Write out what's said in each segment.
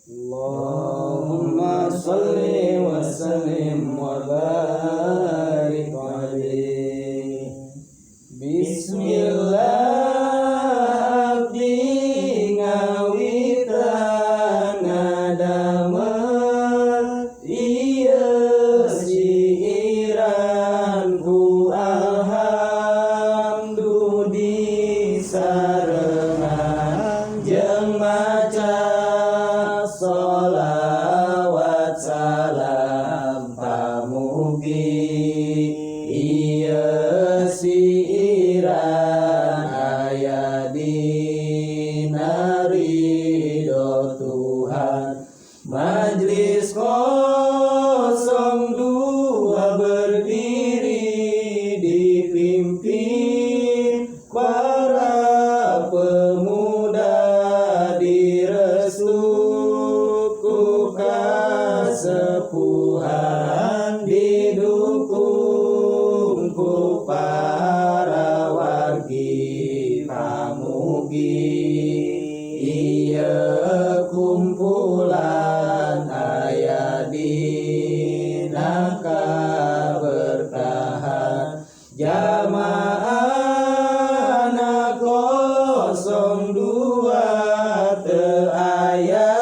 اللهم صل وسلم وبارك عليه. بسم الله abdi ngawitan ngadamel ieu siiran, ku alhamdu disarengan jeung maca sholawat salam, pamugi ieu siiran aya dina ridho Tuhan. Majlis 02 berdiri, dipimpin para pemuda, direstu ku kasepuhan, didukung ku para wargi, pamugi ieu kumpulan aya dina kaberkahan. Jamaah 02 teu aya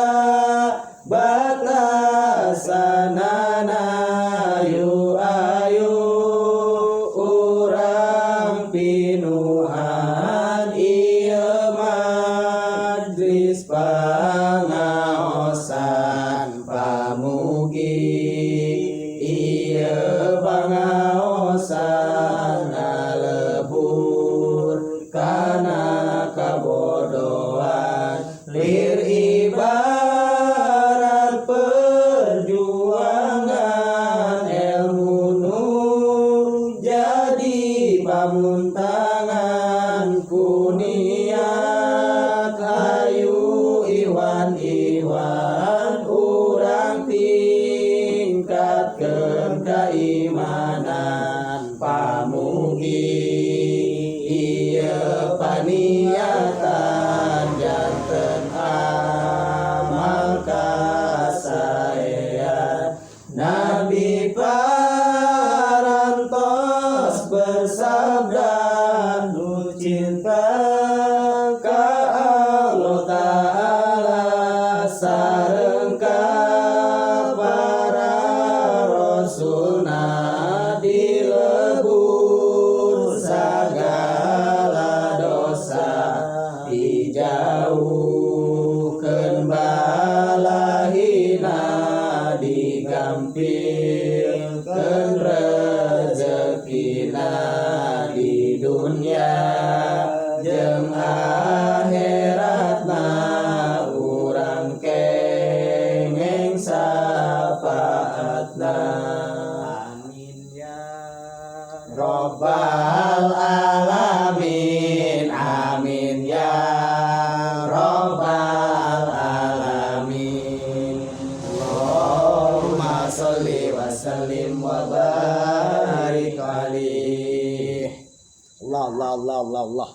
batasanana, ayo ayo urang pinuhan ieu majlis pangaosan, pamugi ieu pangaosan ngalebur kana kabodohan, lir ibarat perjuangan, ilmu nu jadi pamuntangan, ku niat hayu iwan iwan urang tingkatkeun keimanan, pamugi ieu paniatan janten amal kasaean. Nabi parantos bersabda, nu cinta ka Allah Ta'ala sareng ka para rasulna, dilebur sagala dosa, dijauhkeun balahina, digampilkeun rezekina di dunya jeung akhiratna, urang kenging syafaatna. Amin ya Robbal alamin, amin ya Robbal alamin. اللهم صل وسلم وبارك عليه. Allah Allah Allah Allah Allah.